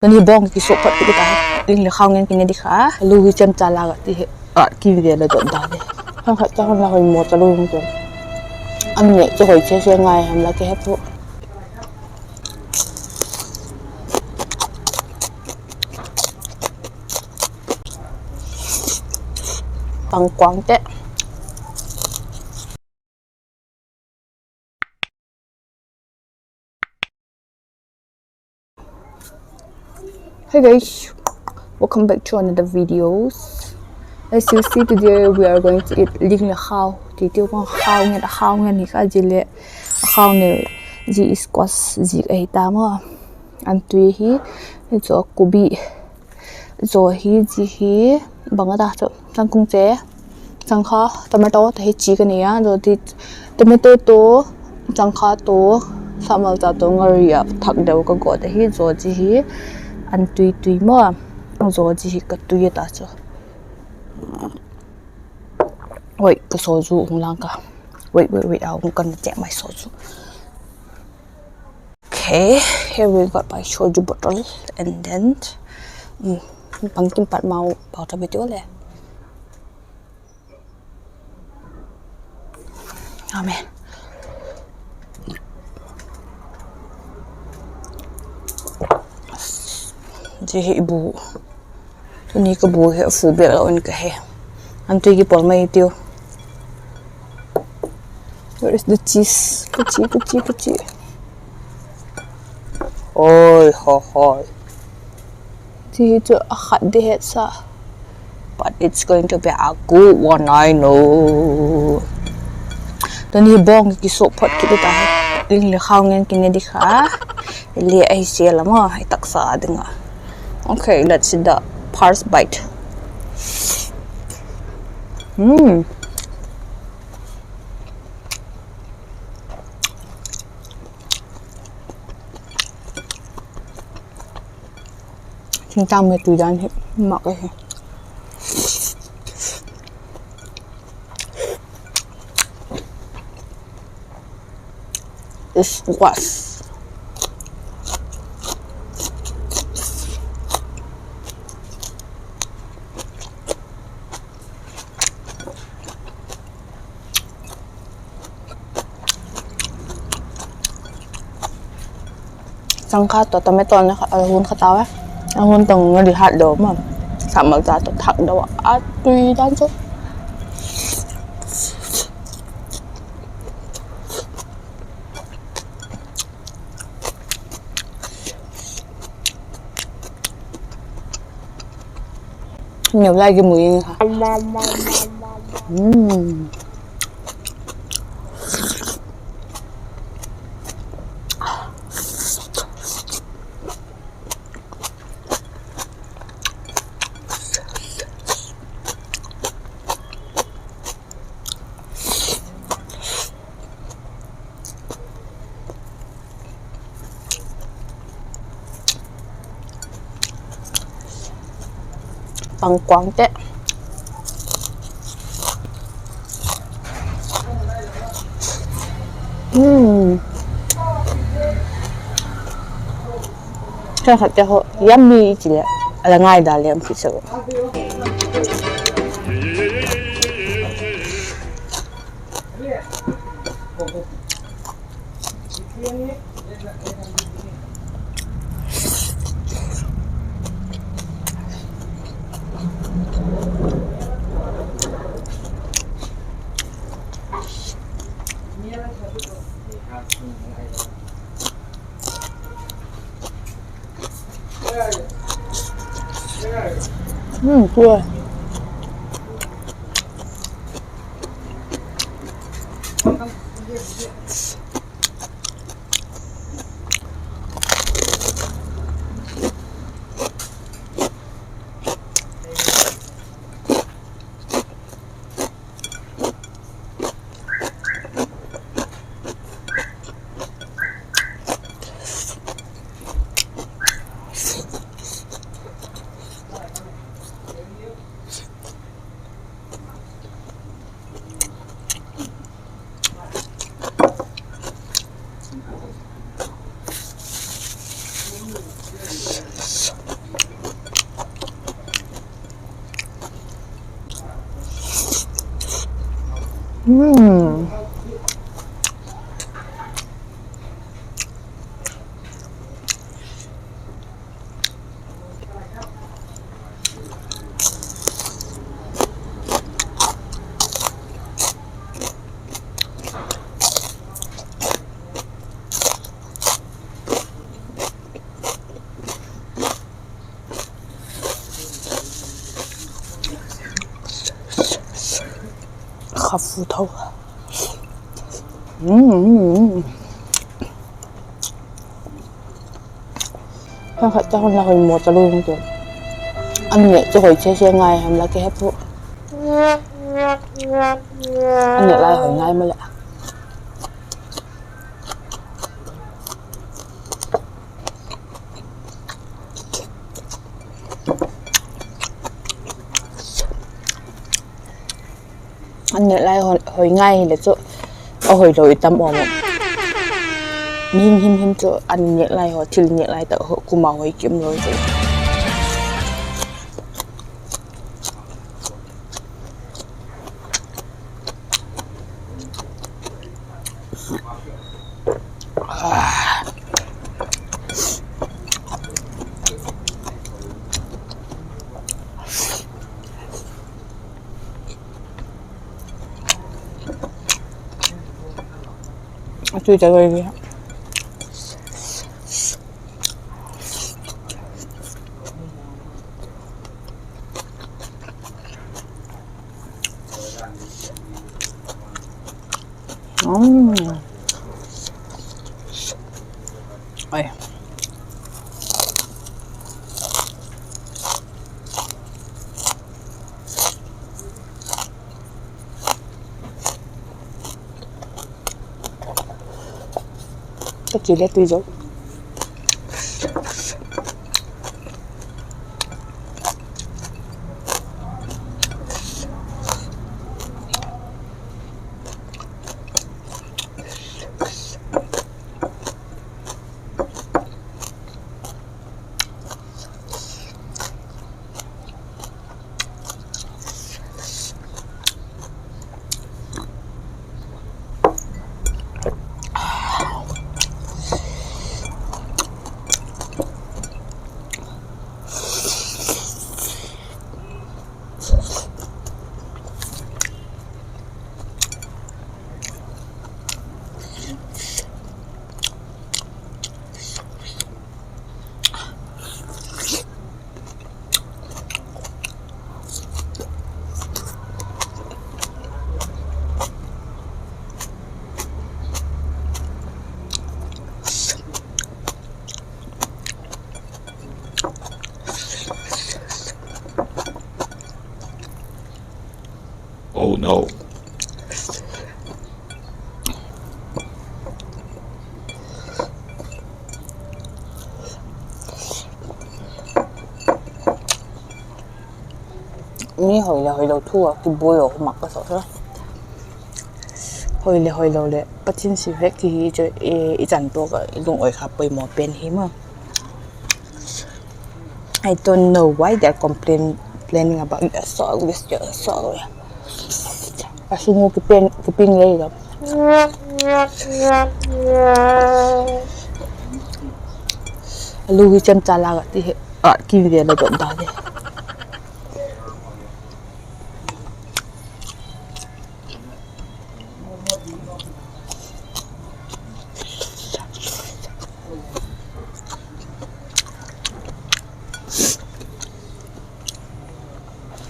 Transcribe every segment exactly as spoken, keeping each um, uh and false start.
Tuni bawng kisuak phot kit ta. Ling le khau ngen kine di kha. Lu hi chem cha la ga ti hi. A, ki ve la dot da di. Khang khat cha khang la hoi mo ta lu ngen. An ne chu hoi che che ngai ham la ke he pu. Pangkuang te. Hey guys, welcome back to another videos. As you see, today we are going to eat ling le khau. Ti ti kong khau ngen, khau ngen hi kha, zi le khau ngen, zi squash zi ahi ta maw. An tui hi, zo kubi, zo hi, zi hi, bang a ta chu, changkung che, changkha, tomato ta hi chi ka nei a, zo ti, tomato to, changkha to, samal cha to, ngari a thak deu ka gawt ahi, zo zi hi, an tui tui maw, zo zi hi ka tui a ta chu. Wait, ka soju hung lang ka. Wait, wait, wait, a hung kan chek mai soju. Okay, here we got my soju bottle and then, mm, bangkim pat mau pau ta bit le. Amen. Zi hi bu. Tuni ka bu hi a fu bek lo in ka he. An tui ki pol mai tiu. Where is the cheese? Ka chi, ka chi, ka chi. Oi, ho, hoi. Zi hi chu a khat di het sa. But it's going to be a good one, I know. Tuni bawng kisuak phot kit ta. Ling le khau ngen kine di kha. Le ahi sia la maw, i taksa ding a. Okay, let's see the first bite. Hmm. Thingtang me tui dan hi mak ahi. Squash. Changkha tawh tomato na kha, a hun kha tau e. A hun tawh ngari hat deu ma. Samal cha tawh thak deu a, a tui dan chu. Neu lai ki mu ing kha. Pangkuang te. Hmm. Khenkhat te ho, yummy chi le, a la ngai da le um kisa. Hmm. Kha fu tho. Kha khat ta hon la hoi maw ta lum tu. An nêk chu hoi che che ngai ham la ke he pu. An nêk lai hoi ngai ma leh. An nêk lai hoi ngai hile chu, a hoilo i tam um. Mihing himhim chu an nêk lai haw, thil nêk lai tak haw, kum a hoi kim lo chu. A tui ta loi dia. Ka chi le tui zo. Oh no. Mi hoi leh hoilo thu a kibuai a mak ka sa sa. Hoi leh hoilo leh Pathian sim vek ti hi chu, i chan tua ka lung oi kha poimaw pen hi ma. I don't know why they're complain-, complaining about the salt, this, the salt. A sung u kiping, kiping lei lo. A lu hi chemcha la ka ti hi, a kim ve la dot da de.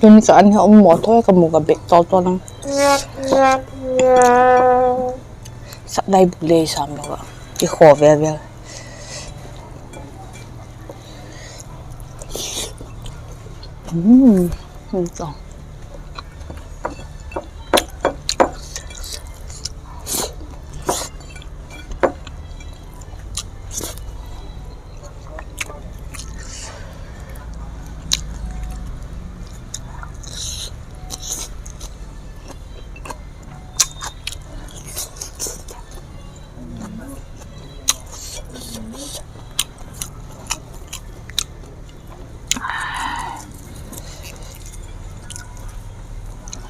Tuni ka an hi um maw tho ka mu ka bek tawltawl ang. Sak dai buk le sam lo a. Ki khaw vel vel.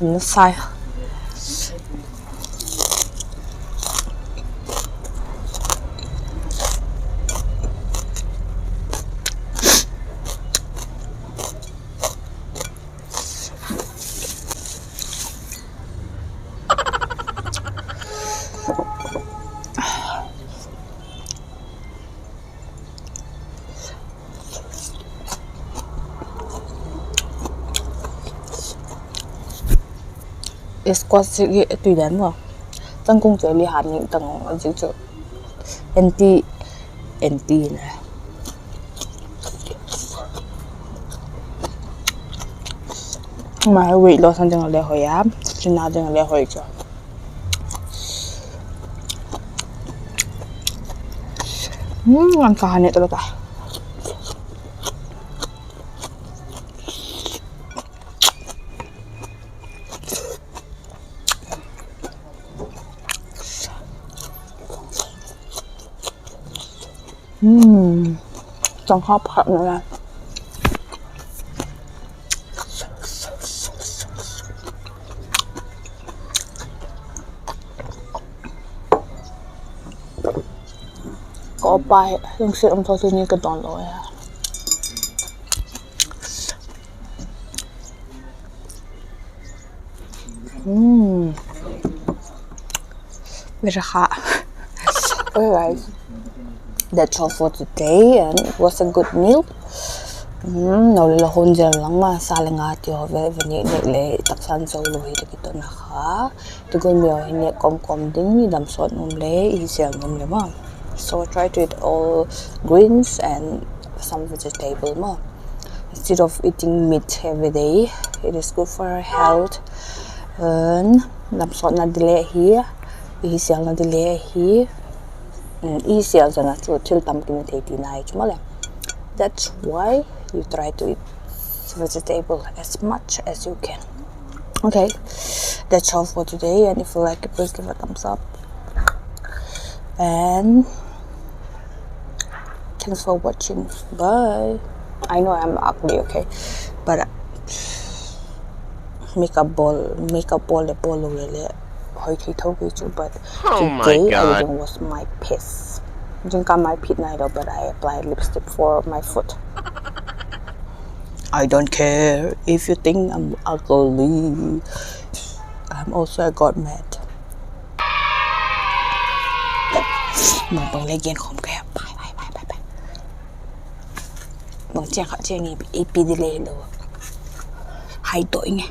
Na sai. Squash hi tui dan maw. Changkung chu li han ning tang a zik chu. Anti, anti na. Mai weight loss na ding a le hoi a, china ding a le hoi chu. Hmm, an ka han et lo ta. Hmm. Chang kha phat na la. Ka pa hi lungsiat um tho tuni ka dawn lo a. Hmm. Very hot. Okay, guys. That's all for today, and it was a good meal. Hmm, no le la hun zel lang ma sa le nga ti ho ve ve ni ni le taksan zo lo hi ta ki to na kha. Ti gun mi ho hi ni kom kom ding ni dam sawt um le i sel um le ma. So try to eat all greens and some vegetable ma. Instead of eating meat every day, it is good for our health. And lam sawtna dile hi, i hi sialna dile hi, i hi sial zana chu thil tam ki ni thei tina hi chu male. That's why you try to eat vegetable as much as you can. Okay, that's all for today. And if you like it, please give a thumbs up. And thanks for watching. Bye. I know I'm ugly, okay? But uh, makeup bawl, makeup bawl le bawl lo le le hoi thei tho kei chu, but today everything was my piece. Jingkal mai phit nai lo, but I applied lipstick for my foot. I don't care if you think I'm ugly. I'm also a god mad. Mangpang le gen khawm ka, bye, bye, bye, bye, bye. Mang chiang kha chiang i, i pi di le lo. Hai to inge.